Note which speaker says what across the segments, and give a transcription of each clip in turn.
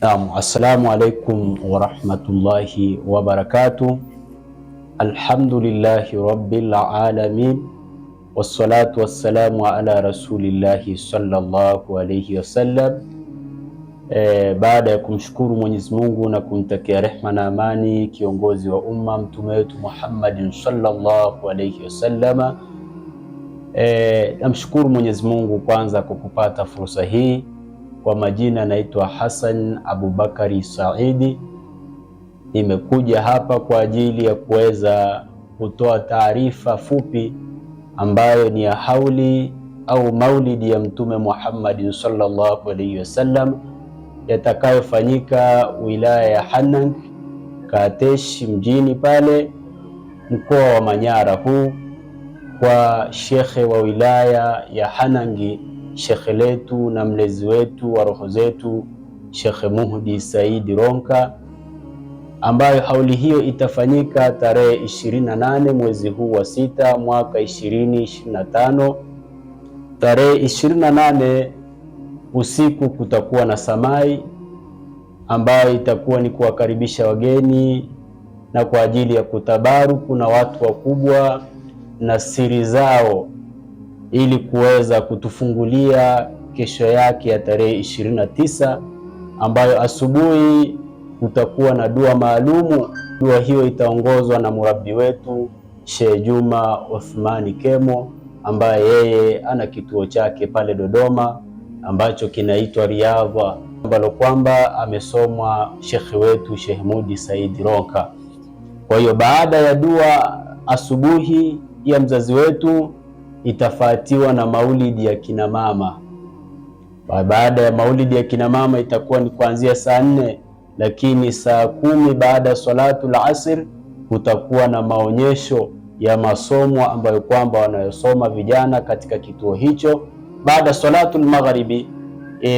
Speaker 1: Naam, assalamu alaikum warahmatullahi wabarakatuh. Alhamdulillahi rabbil alamin wassalatu wassalamu ala rasulillahi sallallahu alayhi wasallam. Baada ya kumshukuru Mwenyezi Mungu na kumtakia rehma na amani kiongozi wa umma mtume wetu Muhammadin sallallahu alayhi wasallama. Namshukuru Mwenyezi Mungu kwanza kwa kupata fursa hii. Kwa majina naitwa Hassan Abubakari Saidi. Nimekuja hapa kwa ajili ya kuweza kutoa taarifa fupi ambayo ni ya hauli au maulidi ya Mtume Muhammad sallallahu alaihi wasallam yatakayofanyika wilaya ya Hanang Katesh mjini pale mkoa wa Manyara huu kwa shekhe wa wilaya ya Hanangi, shekhe letu na mlezi wetu wa roho zetu, Shekhe Muhdi Saidi Ronka, ambayo hauli hiyo itafanyika tarehe 28 mwezi huu wa 6 mwaka 2025. Tarehe 28 usiku kutakuwa na samai ambayo itakuwa ni kuwakaribisha wageni na kwa ajili ya kutabaruku na watu wakubwa na siri zao ili kuweza kutufungulia kesho yake ya tarehe 29 ambayo asubuhi kutakuwa na dua maalumu. Dua hiyo itaongozwa na murabbi wetu Sheikh Juma Othmani Kemo ambaye yeye ana kituo chake pale Dodoma ambacho kinaitwa Riyadha, ambalo kwamba amesomwa shekhe wetu Sheikh Mudi Said Ronka. Kwa hiyo baada ya dua asubuhi ya mzazi wetu itafuatiwa na maulidi ya kina mama. Baada ya maulidi ya kina mama itakuwa ni kuanzia saa 4, lakini saa 10 baada ya salatul asr kutakuwa na maonyesho ya masomo ambayo kwamba wanayosoma vijana katika kituo hicho. Baada salatul magharibi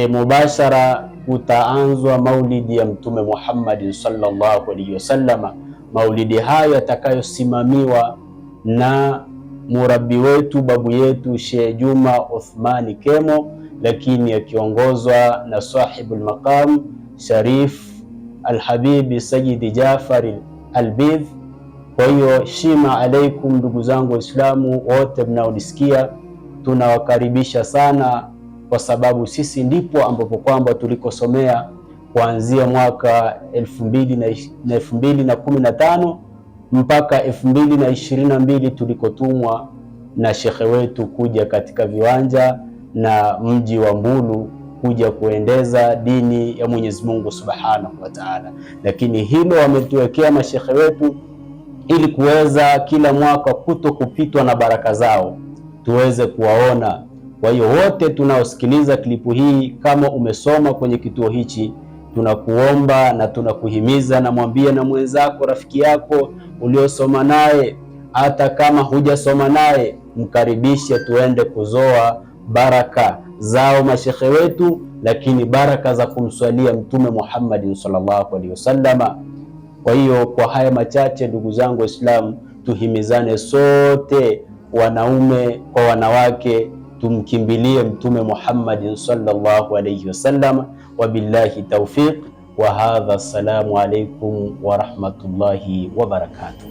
Speaker 1: mubashara kutaanzwa maulidi ya Mtume Muhammad sallallahu alaihi wasallama. Maulidi hayo yatakayosimamiwa na murabi wetu babu yetu Sheikh Juma Othmani Kemo, lakini akiongozwa na sahibul maqam Sharif Alhabibi Sayyidi Jafar Albidh. Kwa hiyo shima alaikum, ndugu zangu Waislamu wote mnaonisikia, tunawakaribisha sana, kwa sababu sisi ndipo ambapo kwamba tulikosomea kuanzia mwaka 2015 mpaka 2022 tulikotumwa na shekhe wetu kuja katika viwanja na mji wa Mbulu kuja kuendeza dini ya Mwenyezi Mungu Subhanahu wa Ta'ala. Lakini hilo wametuwekea mashekhe wetu ili kuweza kila mwaka kuto kupitwa na baraka zao tuweze kuwaona. Kwa hiyo wote tunaosikiliza klipu hii, kama umesoma kwenye kituo hichi, tunakuomba na tunakuhimiza, na mwambie na mwenzako, rafiki yako uliosoma naye, hata kama hujasoma naye, mkaribishe tuende kuzoa baraka zao mashekhe wetu, lakini baraka za kumswalia Mtume Muhammad sallallahu alaihi wasallama. Kwa hiyo kwa haya machache, ndugu zangu Waislamu, tuhimizane sote, wanaume kwa wanawake, tumkimbilie Mtume Muhammad sallallahu alaihi wasallam. Wabillahi tawfiq wa hadha, assalamu alaikum wa rahmatullahi wa barakatuh.